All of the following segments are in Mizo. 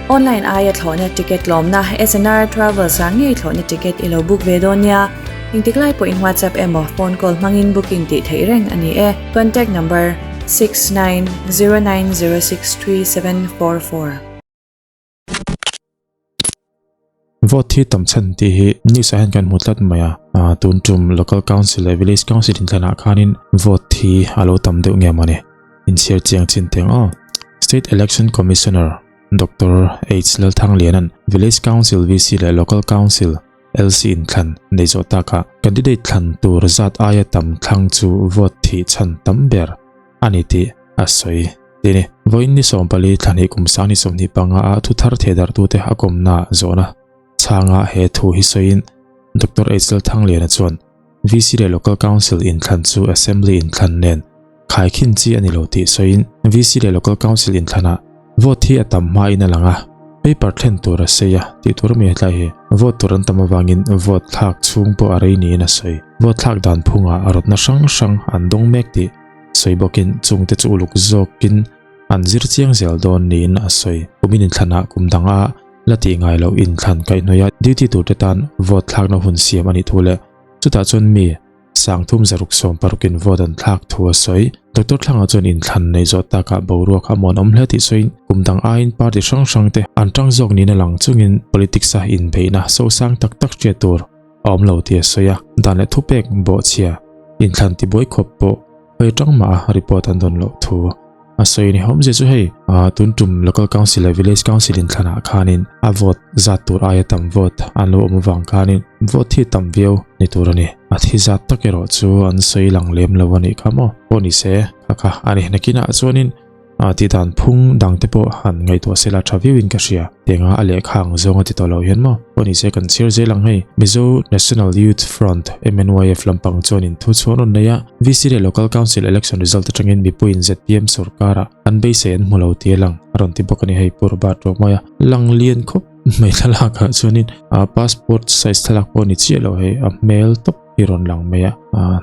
Online aia thlawhna ticket tlawmna SNR Travels ah ngei thlawhna ticket i lo book ve dawn nia. Engtik lai pawhin WhatsApp emaw phone call hmangin booking tih theih reng a ni e. Contact number, 6909063744. Vote hi tam chhan tih hi news ah hian kan hmu tlat mai a, tun tum local council leh village council inthlanah khanin vote hi a lo tam deuh nge mawni inchhiar chiang chin teng aw. State Election Commissioner Doctor H Lalthangliana'n Village Council VC leh Local Council LC inthlan nei zawh takah candidate thlan tur zat aia tam thlang chu vote thih chhan tam ber a ni tih a sawi. Tini, vawiin ni 14 thla hnih kum 2025 a thu thar thehdarhtute a kawmna zawhna chhanga he thu hi sawiin Doctor H Lalthangliana chuan VC leh Local Council inthlan chu Assembly inthlan nen khaikhin chi a ni lo tih sawiin VC leh Local Council inthlanah vote hi a tam hmain a lang a, paper thlen tur a sei a tih tur ami hetlai hi vote tur an tam avangin vote thlak chhung pawh a rei niin a sawi. Vote thlak dan phungah rawtna hrang hrang an dawng mek tih sawi bawkin chungte chu uluk zawkin an zir chiang zel dawn niin a sawi. Kumin inthlanah kum danga la tih ngai loh inthlan kaihhnawih a duty turte tan vote thlakna hun siam a nih thu leh chutah chuan mi sangthum zaruk sawm parukin vote an thlak thu a sawi. Doctor Thlanga chuan inthlan nei zawh takah boruak a muanawm hle tih sawiin kum dang aiin party hrang hrangte an tang zawk niin a lang chungin politics-a inbeihna sosang tak tak hriat tur a awm lo tih a sawi a, dan leh thupek bawhchhia inthlan tibuai khawp pawh hawi tang mah a report an dawn loh thu a sawi a ni. Awmzia chu hei tun tum Local Council leh Village Council inthlanah khanin a vote zat tur aia tam vote an lo awm avang khanin vote hi tam viau ni tur a ni. A thi zat tak erawh chu an sawi lang lem lo a nih kha maw? Pawh ni se kha kha a ni. Nakinah chuanin A ti dan phung dang te pawh han ngaihtuah sela tha viau in ka hria. Tianga a lehkha ang zawng a ti tawh lo hian maw? Pawh ni se kan chhiar zel ang hei. Mizo National Youth Front, MNYF, lampang chuan in thu chhuah rawn nei a, VC leh Local Council Election result atangin mipuiin zpm sorkara an beisei an hmu lo tih a lang a rawn ti bawk a ni hei Pu Robert Ruahmawia lang lian khawp mai thlalak ah chuanin a passport size thlalak pawh ni chiah lo hei a hmel tawp hi rawn lang mai a,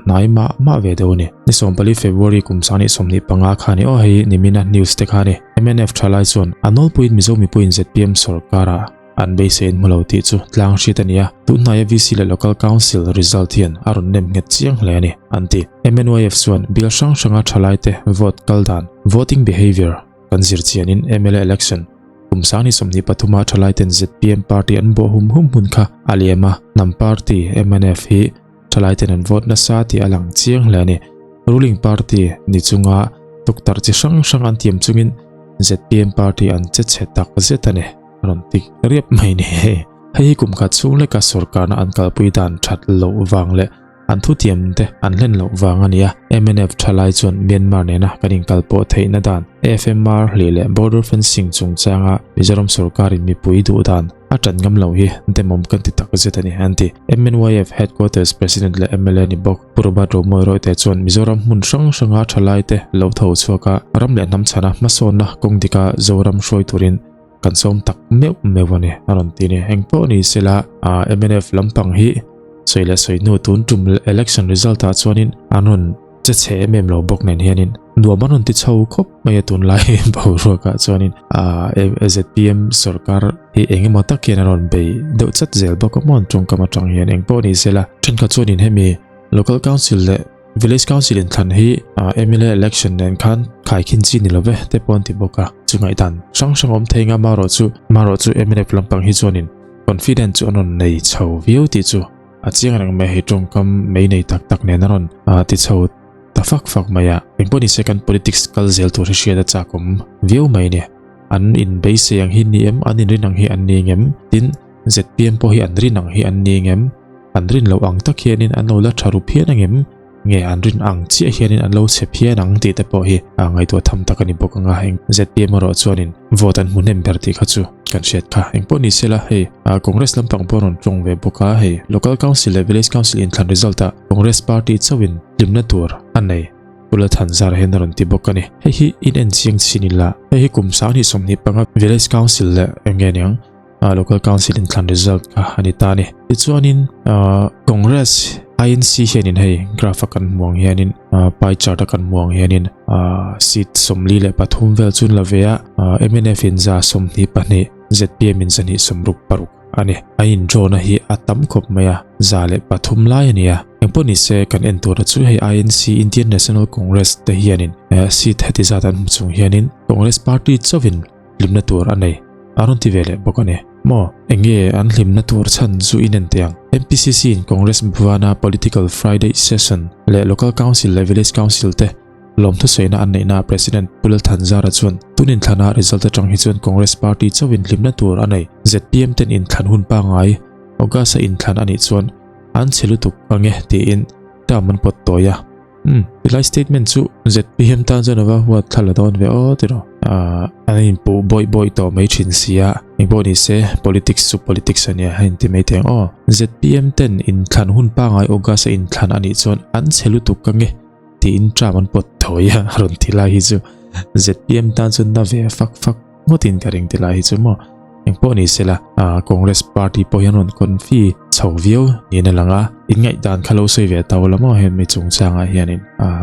hnai mah mah ve deuh a ni. Ni 14 February kum 2025 kha ni aw hei nimina news te kha ni. Mnf thalai chuan a nawlpuiin Mizo mipuiin zpm sorkara an beisei an hmu lo tih chu tlang hriat a ni a, tunhnaia VC leh Local Council result hian a rawn nem nghet chiang hle a ni, an ti. MNYF chuan bial hrang hranga thalaite vote kal dan, voting behaviour, Kan zir chianin mla election kum 2023 a thalaiten zpm party an bawh hum hum hun kha a liam a, hnam party mnf hi thalaiten an vote nasa tih a lang chiang hle a ni. Ruling party ni chunga tuktar chi hrang hrang an tiam chungin zpm party an che chhe tak zet a ni, a rawn ti riap mai ni. Hei hi kum khat chhung leka sorkarna an kalpui dan that loh vang leh An thutiam te an hlen loh vang a ni a, mnf thalai chuan Myanmar nena kan inkalpawh theihna dan FMR hlih leh border fencing chungchanga Mizoram sorkarin mipui duh dan a tan ngam lo hi demawm kan ti tak zet a ni, an ti. MNYF Headquarters President leh mla ni bawk Pu Robert Romawi Royte chuan Mizoram hmun hrang hranga thalai te lo tho chhuak a, ram leh hnam chhana hmasawnna kawng dika Zoram hruai turin kan sawm tak meuh meuh a ni a rawn ti ni. Engpawh ni sela mnf lampang hi sawi leh sawi hnu tun tum election result ah chuanin an rawn che chhe em em lo bawk nen hianin nuam an rawn ti chho khawp mai a tunlai boruak ah chuanin zpm sorkar hi eng emaw tak hian an rawn bei deuh chat zel bawk a maw an tawngkam atang hian engpawh ni sela thenkhat chuanin hemi local council leh Village Council in thlan hi mla election nen khan khaikhin chi ni love te pawh an ti bawk a, chu ngaihdan hrang hrang awm thei nga marawh chu marawh chu mnf lampang hi chuanin confident chu an rawn nei chho viau tih chu a chiang reng mai a, hei tawngkam mei nei tak tak nen a rawn ti chho ta fak fak mai a, engpawh nise kan politics kal zel tur hi hriat a chakawm viau mai a ni, an inbeisei ang hi ni em, an inrin ang hi an ni ngem tin zpm pawh hi an rin ang hi an ni ngem. An rin loh ang tak hianin an lo la tha ru phian angem? Nge an rin ang chiah hianin an lo chhe phian ang tih te pawh hi a ngaihtuah tham tak a ni bawk ang a, eng zpm erawh chuanin vote an hmu hnem ber tih kha chu kan hriat kha. Engpawh ni sela hei Congress lampang pawh a rawn tawng ve bawk a, hei Local Council leh Village Council inthlan result ah Congress party chauhin hlimna tur a nei. Pula Thanzar hian a rawn ti bawk a ni. Hei hi in en chiang chin ila, hei hi kum 2025 Village Council leh eng nge niang? Local Council inthlan result kha a ni ta a ni. Tichuanin Congress INC hianin hei graph a kan hmu ang hianin pie chart a kan hmu ang hianin seat 43 vel chu an la ve a, MNF in 122. ZPM in 266 a ni. A in draw na hi a tam khawp mai a, 103 lai a ni a. Engpawh ni se kan en tura chu hei INC, Indian National Congress, te hianin seat heti zat an hmu chung hianin Congress party chauhin hlimna tur a nei a rawn ti ve leh bawk a ni. Maw? Enge an hlimna tur chhan chu in en teh ang. MPCC in Congress Bhavana Political Friday Session leh Local Council leh Village Council te Lawmthu sawiina an neihna President Pu Lalthanzara chuan tun inthlana result atang hi chuan Congress party chauhin hlimna tur a nei. Zpm ten inthlan hun pangngai August a inthlan a nih chuan an chhe lutuk ang e tiin term an pawt tawi a. Umm, tilai statement chu zpm tan chuan ava huat thla la dawn ve aw tiraw. Ahh, an inpuh bawih bawih tawh mai thin sia, engpawh ni se politics chu politics a nia a inti mai thei ang aw. Zpm ten inthlan hun pangngai August a inthlan a nih chuan an chhe lutuk ang e. Tiin tram an pawt thawi a, a rawn ti lai hi chu ZPM tan chuan na ve fak fak ngawtin ka ring ti lai hi chu maw. Engpawh ni sela, Congress party pawh hian rawn confi chho viau niin a lang a, inngaihdan kha lo sawi ve tau la maw hemi chungchangah hianin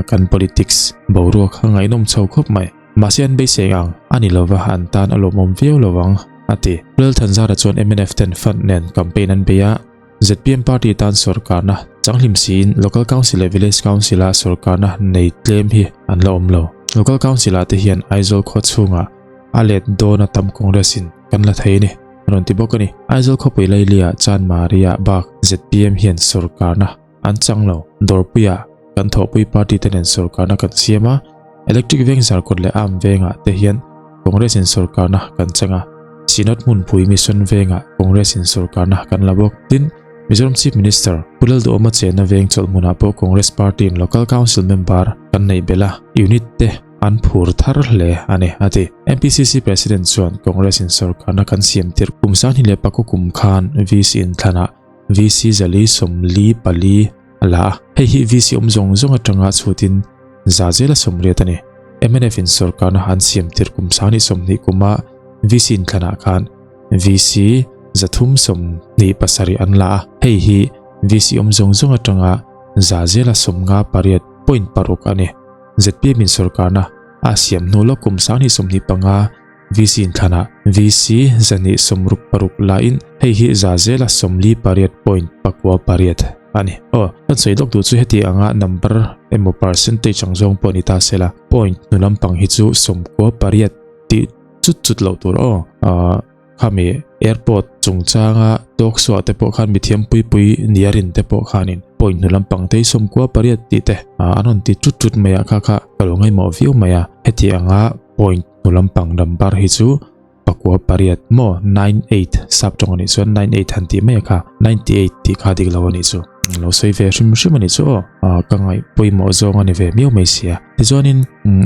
kan politics boruak kha ngaihnawm chho khawp mai. Mahse an beisei ang a ni lova an tan a lawmawm viau lo ang, a ti. Lalthanzara chuan mnf ten fund nen campaign an bei a. Zpm party tan sorkarna changhlim siin Local Council leh Village Council-a sorkarna nei tlem hi an la awm lo. Local Council-ah te hian Aizawl khua chhungah a let dawna tam Congress-in kan la thei a ni, a rawn ti bawk a ni. Aizawl khawpui Lailia Chanmari-ah bak zpm hian sorkarna an chang lo. Dawrpuiah kan thawhpui party te nen sorkarna kan siam a, Electric Veng Zarkawt leh Arm Vengah te hian Congress-in sorkarna kan chang a, Synod hmunpui Mission Vengah Congress-in sorkarna kan la bawk. Tin, Mizoram Chief Minister Pu Lalduhawma chenna veng chawlh hmunah pawh Congress Party-in Local Council member kan neih belh a, unit te an phur thar hle a ni, a ti. MPCC President chuan Congress-in sorkarna kan siam tirh kum 2009 kum khan VC inthlanah VC zali 44 a la a, hei hi VC awm zawng zawng atanga chhutin za zela 80 a ni. Mnf in sorkarna an siam tirh kum 2020 kuma VC inthlanah khan VC 327 an la a, hei hi VC awm zawng zawng atanga za zela 58.6 a ni. Zpm in sorkarna a siam hnu lawk kum 2025 VC inthlanah VC 266 laiin hei hi za zela 48.98 a ni. Aw, kan sawi lawk duh chu heti anga number emaw percentage ang zawng pawh ni ta sela, point hnu lampang hi chu 98 tih chut chut loh tur aw. Ahh khami airport chungchanga talk show ah te pawh khan mithiam pui pui nia rin te pawh khanin point hnu lampang te hi 98 tih te an rawn ti chut chut mai a, kha kha ka lo ngaihmawh viau mai a, heti anga point hnu lampang number hi chu 98 maw 98 sap tawng anih chuan 98 han tih mai a kha 98 tih kha dik lo anih chu lo sawi ve hrim hrim anih chu aw ah ka ngaih pawimawh zawng ani ve miau mai sia tichuanin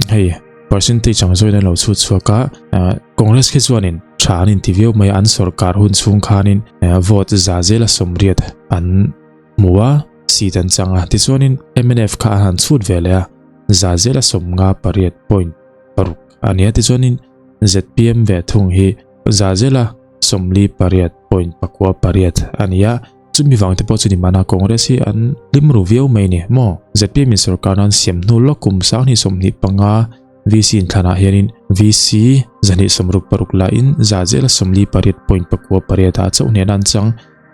hei percentage ang zawin an lo chhut chhuak a Congress khi chuanin tha an inti viau mai a an sorkar hun chhung khanin vote za zela 80 an hmu a seat an chang a tichuanin mnf kha an han chhut ve leh a za zela 58 point paruk a nia tichuanin zpm ve thung hi za zela 48.98 a ni a chumi vang te pawh chu ni mahna Congress hi an hlim ru viau mai ni maw zpm in sorkar nan siam hnu lawk kum 2025 VC inthlanah hianin VC 266 lahin za zela 48.98 ah chauh hnehna an chang.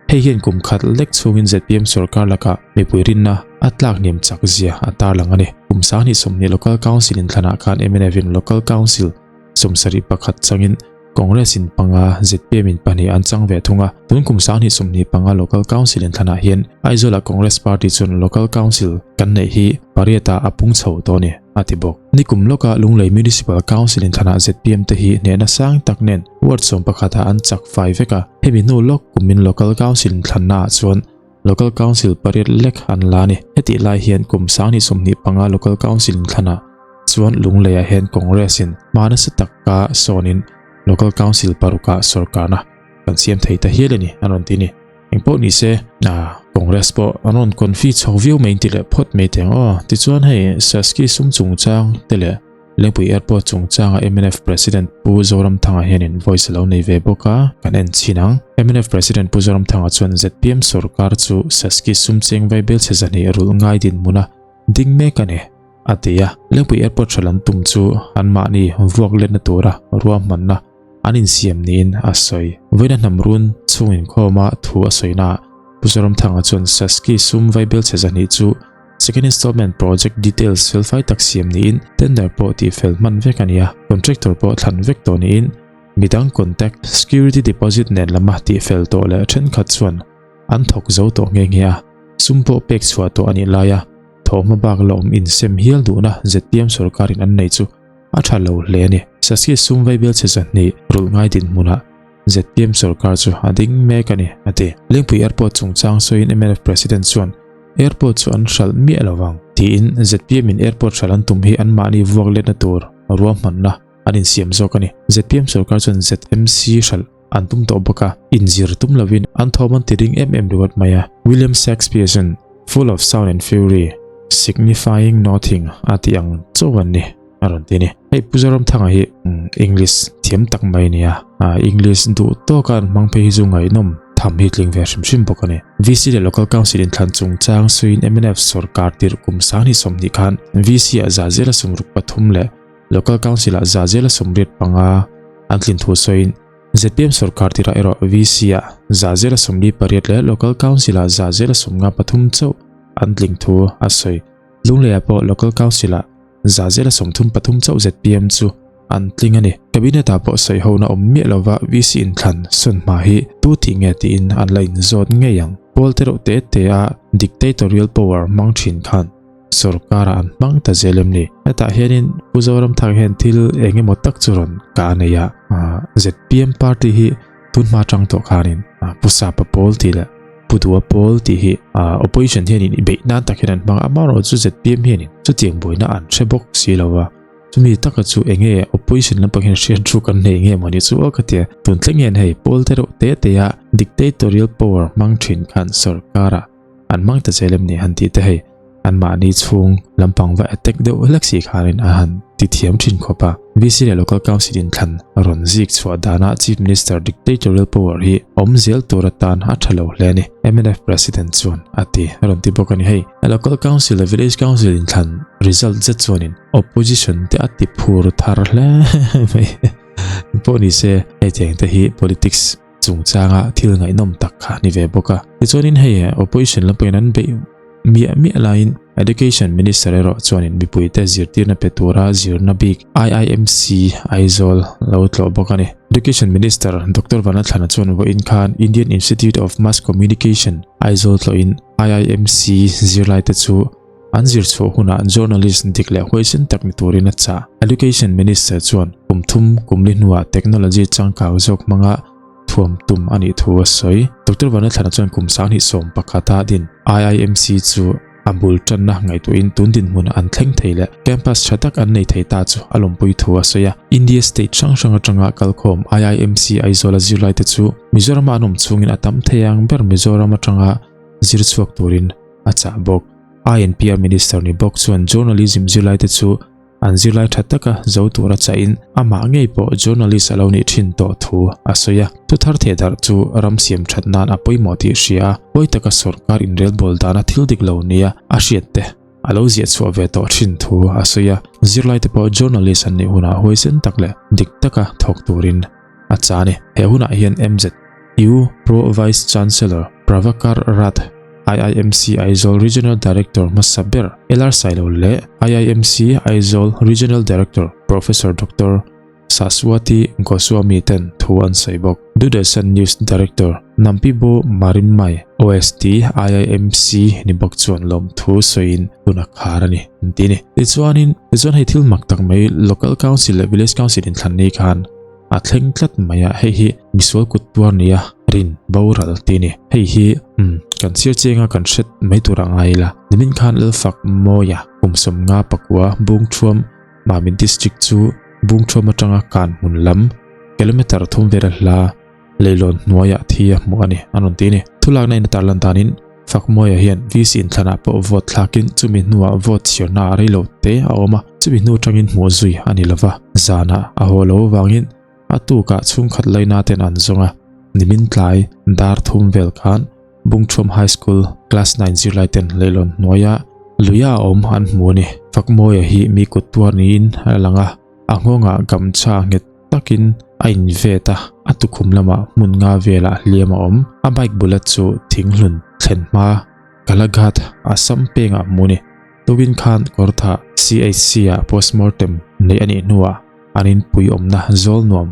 Hei hian kum khat lek chhungin zpm sorkar lakah mipui rinna a tlak hniam chak zia a tarlang a ni. Kum 2020 Local Council inthlanah khan mnf in Local Council 71 changin Congress in panga, zpm in pahnih an chang ve thung a. Tun kum 2025 Local Council inthlanah hian Aizawla Congress Party chuan Local Council kan neih hi pariatah a pung chho tawh a ni, a ti bawk. Nikum lawka Lunglei Municipal Council inthlanah zpm te hi hnehna sang tak nen Ward 11 ah an chak fai vek a, hemi hnu lawk kumin Local Council inthlanna ah chuan Local Council pariat lek an la a ni. Hetih lai hian kum 2025 Local Council inthlanah chuan Lunglei ah hian Congress in hma nasa taka sawnin Local Council parukah sorkarna kan siam thei ta hial a ni, an rawn ti a ni. Engpawh ni se, Congress pawh an rawn confi chho viau mai inti leh phawt mai teng aw. Tichuan hei Saski sum chungchang te leh Lengpui Airport chungchanga mnf President Pu Zoramthanga hianin voice a lo nei ve bawk a, kan en chhin ang. Mnf President Pu Zoramthanga chuan zpm sorkar chu Saski sum cheng vai belchhe zahnih rulh ngai dinhmuna ding mek a ni, a ti a. Lengpui Airport tha lam tum chu anmahni vuak letna tura ruahmanna. an insiam niin a sawi. Vawiina hnam run chhung inkhawma thu a sawinaah Pu Zoramthanga chuan Saski sum vaibel chhe zahnih chu Second Installment Project details felfai tak siam niin tender pawh tihfel hman vek a ni a, contractor pawh thlan vek tawh niin midang contact security deposit nen lama tihfel tawh leh thenkhat chuan an thawk zo tawh nghe nghe a, sum pawh pek chhuah tawh a nih laia thawhhma bak la awm insem hial duhna zpm sorkarin an nei chu a tha lo hle a ni. Saski sum vaibel chhe zahnih rulh ngai dinhmunah zpm sorkar chu a ding mek a ni, a ti. Lengpui Airport chungchang sawiin mnf President chuan Airport chu an hralh miah lo vang, tiin zpm in airport hralh an tum hi anmahni vuak letna tur ruahmanna an insiam zawk a ni. Zpm sorkar chuan ZMC hralh an tum tawh bawk a, inzir tum lovin an thawm an ti ring em em ringawt mai a. William Shakespeare chuan Full of sound and fury, signifying nothing a tih ang chauh an ni, a rawn ti a ni. Hei Pu Zoramthanga hi English thiam tak mai a ni a, English duh tawka an hmang phei hi chu ngaihnawm tham hi tling ve hrim hrim bawk a ni. VC leh Local Council inthlan chungchang suiin mnf sorkar tirh kum 20 sawmhnih khan VC ah za zela sumruk pathum leh Local Council ah za zela 85 an tlin thu sawiin zpm sorkar tirah erawh VC ah za zela 48 leh Local Council ah za zela 53 chauh an tling thu a sawi. Lungleiah pawh Local Council ah za zela 33 chauh zpm chu an tling a ni. Cabinet ah pawh sawi hona awm miah lova VC inthlan sawn hma hi tu tih nge tiin an la inzawt ngei ang. Pawl te reuh te te a dictatorial power hmang thin khan Sorkar-ah an hmang ta zel em ni? Hetah hianin Pu Zoramthanga hian thil eng emaw tak chu rawn kah a nei a, zpm party hi tun hma atang tawh khanin Pu Sapa Pawl tih leh Pu Dua Pawl tih hi opposition hianin i beih nan tak hian an hmang a, amaherawhchu zpm hianin chutiang buaina an hre bawk si lo va, chumi taka chu eng nge opposition lampang hian hriat ruk an nei nge mawni chu aw ka tia, tun thleng hian hei Pawl te reuh te te a dictatorial power hmang thin khan sorkar-ah an hmang ta zel em ni han tih te hei anmahni chhung lampang va attack deuh hlek si khanin a han ti thiam thin khawp a. VC leh Local Council inthlan rawn zik chhuah danah Chief Minister dictatorial power hi awm zel tur atan a tha lo hle a ni, mnf President chuan a ti a rawn ti bawk a ni. Hei Local Council leh Village Council inthlan result zet chuanin opposition te a ti phur thar hle mai pawh ni se hetiang te hi politics chungchanga thil ngaihnawm tak kha ni ve bawk a. Tichuanin hei opposition lampangin an beih miah miah laiin Education Minister erawh chuanin mipuite zirtirna pe tura zirna bik IIMC Aizawl lo tlawh bawk a ni. Education Minister Doctor Vanlalthlana chuan vawiin khan Indian Institute of Mass Communication Aizawl tlawhin IIMC zirlaite chu An zir chhuah hunah journalist dik leh huaisen tak ni turin a chah. Education Minister chuan kum thum kum li hnuah technology changkau zawk hmanga thuam tum a nih thu a sawi. Doctor Vanlalthlana chuan kum 2011 a din IIMC chu a bul tanna ngaihtuahin tun dinhmun an thleng thei leh campus tha tak an nei thei ta chu a lawmpui thu a sawi a. India state hrang hrang atanga kalkhawm IIMC Aizawl a zirlaite chu Mizorama an awm chhungin a tam thei ang ber Mizoram atanga zir chhuak turin a chah bawk. INPR Minister ni bawk chuan journalism zirlaite chu an zirlai tha taka zo tura chahin amah ngei pawh journalist a lo nih thin tawh thu a sawi a. Thuthar thehdarh chu ram siam that nan a pawimawh tih hria a, pawi taka sorkar inrelbawl dana thil dik lo nia a hriat te a lo ziah chhuah ve tawh thin thu a sawi a. Zirlaite pawh journalist an nih hunah huaisen tak leh dik taka thawk turin a cha a ni. He hunah hian MZU Pro Vice Chancellor Prabhakar Rath, IIMC Aizawl Regional Director hmasa ber LR Sailo leh IIMC Aizawl Regional Director Professor Doctor Saswati Goswami ten thu an sawi bawk. Doordarshan News Director Nampibo Marimmai, OSD IIMC ni bawk chuan lawmthu sawiin hun a khar a ni an ti a ni. Tichuanin, tichuan hei thil mak tak mai Local Council leh Village Council inthlan ni khan A thleng tlat mai a, hei hi misual kut tuar nia rin boral tih a ni. Hei hi umm kan chhiar chiang a kan hret mai tur a ngai ila. Nimin khan Lalfak Mawia kum 50 pakua Bungthuam Mamit District chu Bungthuam atanga kan hmun lam kilometer thum vel a hla leilawn hnuaiah thi a hmuh a ni an rawn ti a ni. Thulakna in a tarlan danin Fakmawia hian VC inthlanah pawh vote thlakin chumi hnuah vote chhiarna a rei lo te a awm a, chumi hnu atangin hmuh zui a ni lova. Zanah a haw lo avangin a tukah chhungkhat laina ten an zawng a, nimin tlai dar thum vel khan Bungthuam High School class nine zirlai ten leilawn hnuaia luia a awm an hmu a ni. Fakmawia hi mi kut tuar niin a lang a, a nghawngah gamchha nghet. takin a invet a, a tukhum lamah hmun nga velah hliam a awm. A bike bullet chu thinghlun thlen hma Kalaghat Assam pengah hmuh a ni. Tukin khan Kawrthah CHC ah postmortem neih a nih hnuah an inpui awmna zawl nuam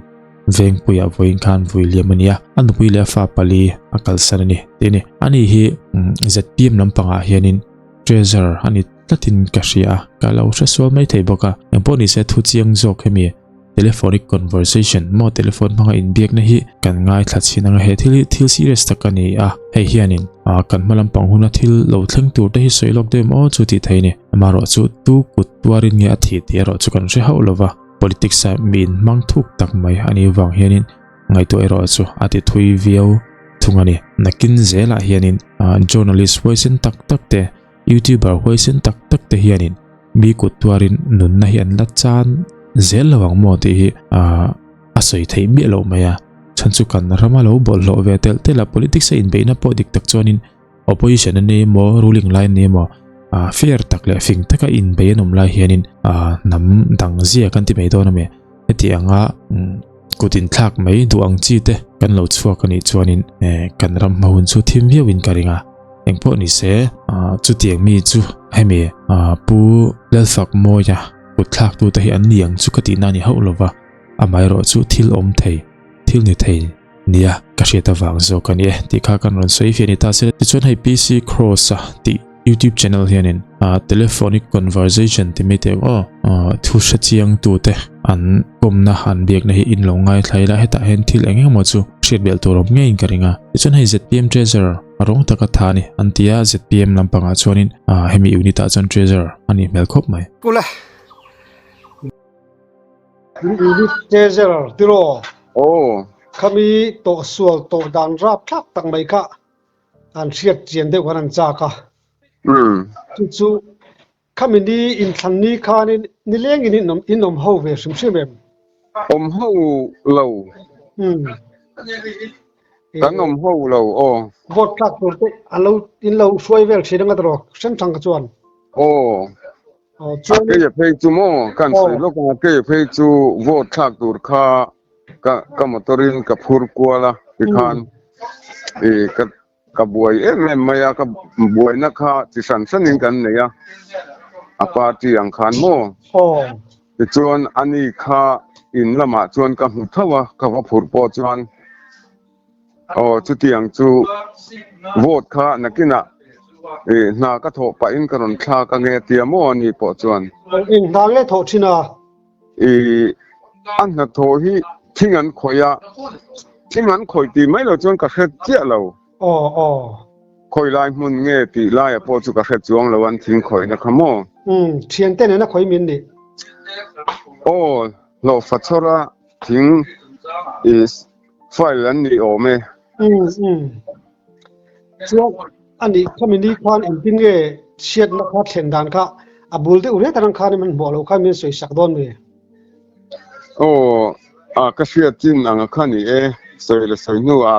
vengpuiah vawiin khan vui liam a ni a, a nupui leh a fa pali a kalsan a ni tih a ni. Ani hi zpm lampangah hianin treasurer a ni tlatin ka hria a, ka lo hre sual mai thei bawk a. Engpawh nise thu chiang zawk hemi telephonic conversation maw telephone hmanga inbiakna hi kan ngaithla chhin anga he thil hi thil serious tak a ni a, hei hianin kan hma lampang huna thil lo thleng tur te hi sawi lawk deuh maw chu tih thei a ni. Amaherawh chu tu kut tuarin nge a thih tih erawh chu kan hre hauh lova, politics ah mi inhmang thuk tak mai a nih vang hianin ngaihtuah erawh chu a ti thui viau thung a ni. Nakin zelah hianin journalist huaisen tak tak te, youtuber huaisen tak tak te hianin mi kut tuarin nunna hi an la chan zel lo ang maw tih hi a sawi theih miah loh mai a. Chhan chu kan rama lo bawlhhlawh ve telh telh a, politics a inbeihna pawh dik tak chuanin Opposition an ni emaw ruling lai an ni emaw ah fair tak leh fing taka inbei an awm lai hianin ah hnam dang zia kan ti mai dawn a mi heti anga kut inthlak mai duh ang chi te kan lo chhuak a nih chuanin eh kan ram hma hun chu thim viau in ka ring a engpawh ni se ah chutiang mi chu hemi ah pu Lalfakmawia kut thlak tu te hi an ni ang chu ka tihna a ni hauh lova amaherawh chu thil awm thei thil ni thei. Nia, ka hriat avang zawk a ni e tih kha kan rawn sawi fiah ni ta se. Tichuan hei PC Cross a tih YouTube channel hianin ah telephonic conversation ti mai teh ang aw ah thu hre chiang tu te an kawmna an biakna hi in lo ngaithla ila hetah hian thil eng eng emaw chu hriat belh tur awm ngeiin ka ring a. Tichuan hei ZPM Treasurer a rawng taka tha a ni an ti a ZPM lampangah chuanin ah hemi unit ah chuan Treasurer a nih hmel khawp mai. Kula. Unit Treasurer tiraw? Aw. Khami tawh sual tawh dan rap thlak tak mai kha an hriat chian deuh khan an chak a. Chu chu khami ni inthlan ni khanin nilengin in awm in awm ho ve hrim hrim em? Awm ho lo. Kan awm ho lo aw. Vote thlak tur te an lo in lo hruai vel thin anga tiraw hrem thang kha chuan. Aw. A kei a phei chu maw kan sawi lawk ang a kei a phei chu vote thlak tur kha ka ka motor in ka phur kual a tikhan i ka ka buai em em mai a ka buaina kha chi hran hran in kan nei a a party ang khan maw tichuan ani kha in lamah chuan ka hmu tho a ka va phur pawh chuan Aw chutiang chu vote kha nakinah ih hna ka thawh pahin ka rawn thlak ange tia maw ani pawh chuan. Eng hna nge thawh thin a? Ih a hnathawh hi thing an khawih a, thing an khawih tih mai lo chuan ka hre chiah lo. Aw aw. Khawi lai hmun nge tih laia pawh chu ka hre chuang lo an thing khawihna kha maw? Umm thiante nena khawi min nih. Aw hlawhfa chhawra thing is File an ni awm e. Umm umm. Chuan ani khami ni khan engtin nge chhiatna kha thlen dan kha a bul deuh ret atang khan in hmuh loh khan min sawi sak dawn mi? Aw a ka hriat chin ang a kha ni e, sawi la sawi hnu a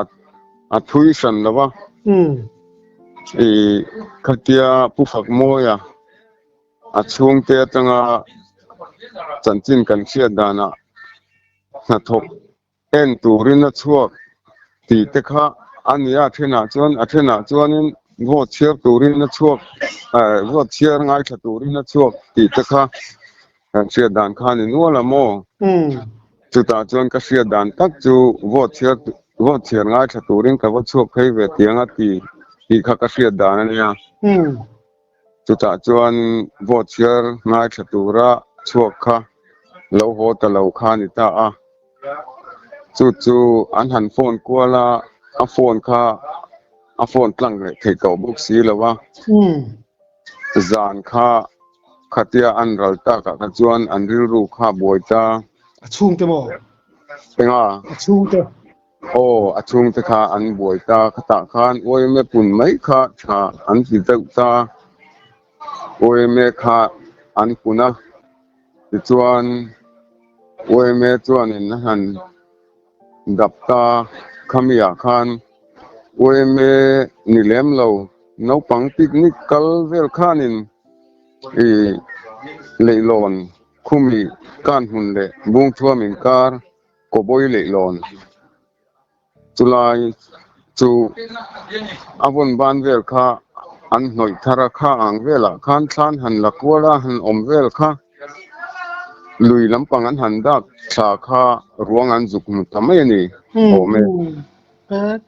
a thui hran lo a. Umm. I khatia Pu Fakmawia a chhungte atanga chanchin kan hriat danah hnathawk en turin a chhuak tih te kha a ni a, a thenah chuan a thenah chuanin vote chhiar turin a chhuak eh vote chhiar ngaithla turin a chhuak tih te kha kan hriat dan kha a ni nual a maw? Chutah chuan ka hriat dan tak chu vote chhiar vote chhiar ngaithla turin ka va chhuak phei ve tiang a ti tih kha ka hriat dan a nia. Chutah chuan vote chhiar ngaithla tura chhuak kha lo haw ta lo kha a ni ta a. Chu chu an han phone kual a, a phone kha a phone tlang leh thei tawh bawk si lo a. Zan kha khatia an ral takah kha chuan an rilru kha a buai ta. A chhungte maw? Enga? A chhungte. Aw, a chhungte kha an buai ta, khatah khan YMA pun mai kha tha an ti deuh ta. YMA kha an pun a, tichuan YMA chuanin a han dap ta, khamiah khan YMA ni lem lo, naupang picnic kal vel khanin i leihlawn khumi kan hmun leh bungthuam inkar. Kawbawi leihlawn chulai chu a vawn ban vel kha an hnawih thar a, kha ang velah khan thlan han la kual a, han awm vel kha lui lampang an han dak thla kha ruang an zuk hmu ta mai a ni awm e.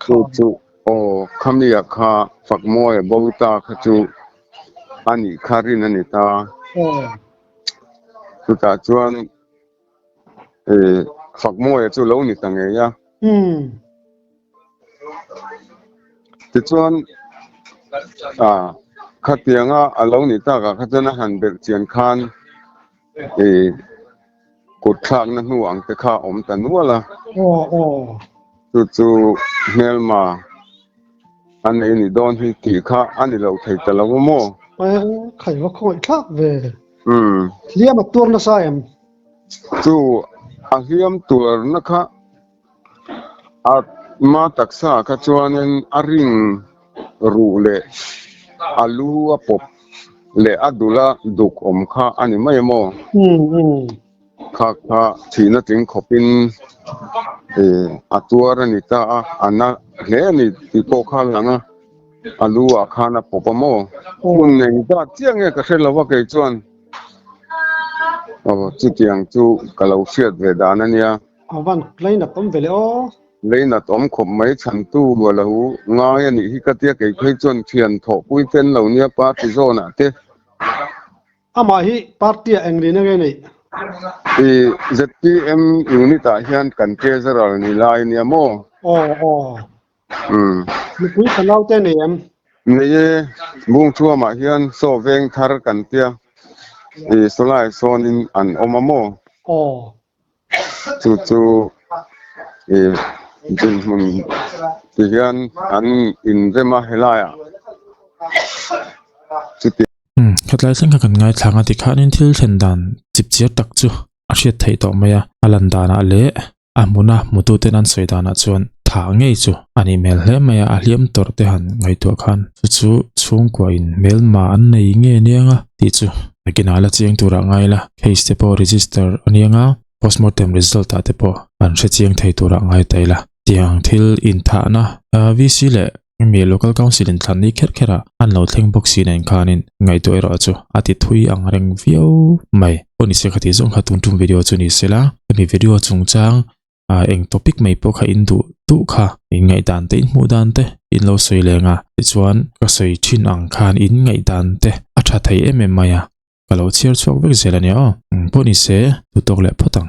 Chu chu aw khamia kha Fakmawia bo ta kha chu a nih kha rin a ni ta. Chutah chuan Fakmawia chu lo ni ta ngei a. Tichuan khatianga a lo ni takah kha chuan a han belh chian khan kut thlakna hnu ang te kha a awm ta nual a. Chu chu hmelma a nei ni dawn hi tih kha a ni lo thei ta lo maw? Khai va khawngaih thlak ve. Hliam a tuar nasa em? Chu a hliam tuarna kha a ma taksa kha chuanin a ring ruh leh a lu a pawp leh a dul a duk awm kha a ni mai emaw? Kha kha thihna tling khawpin a tuar a ni ta a, a na hle a ni tih pawh kha a lang a, a lu ah khan a pawp a maw? Hun eng zat chiah nge ka hre lo a kei chuan aw chutiang chu ka lo hriat ve dan a nia. A van leinat awm ve le aw. Leinat awm khawp mai chhantu a lo ngai a nih hi ka tia kei phei chuan thian thawhpui ten lo nia party zawnah te. Amah hi party ah eng lin a nge neih? I ZPM unit ah hian kan treasurer ni lai nia maw? Aw aw. Umm. Mipui fanau te nei em? Nei e, Bungthuamah hian saw veng thar kan tia i sawlai sawnin an awm a maw? Aw. Chu chu i dinhmun ti hian an inrem a helaiah chuti. Umm, khatlai thleng kha kan ngaithlang a tikhanin thil thlen dan chip chiar tak chu a hriat theih tawh mai a, a lan danah leh a hmuna hmututen an sawi danah chuan thah ngei chu a nih hmel hle mai a, a hliam tawrh te han ngaihtuah khan chu chu chhungkua in hmelma an nei nge niang a tih chu nakinah la chiang turah ngai la, case te pawh register a niang a, postmortem result ah te pawh an hre chiang thei turah ngai ta ila. Tiang thil inthahna VC leh mi local council in thlan ni kher kher a an lo thleng bawk si nen khanin ngaihtuah erawh chu a ti thui ang reng viau mai. Aw ni se kha tih zawng kha tun tum video chu ni sela hemi video chungchang ah eng topic mai pawh kha in duh duh kha in ngaihdan te in hmuh dan te in lo sawi leng a tichuan ka sawi thin ang khan in ngaihdan te a tha thei em em mai a ka lo chhiar chhuak vek zel a nia aw. Pawh ni se duhtawk leh phawt ang.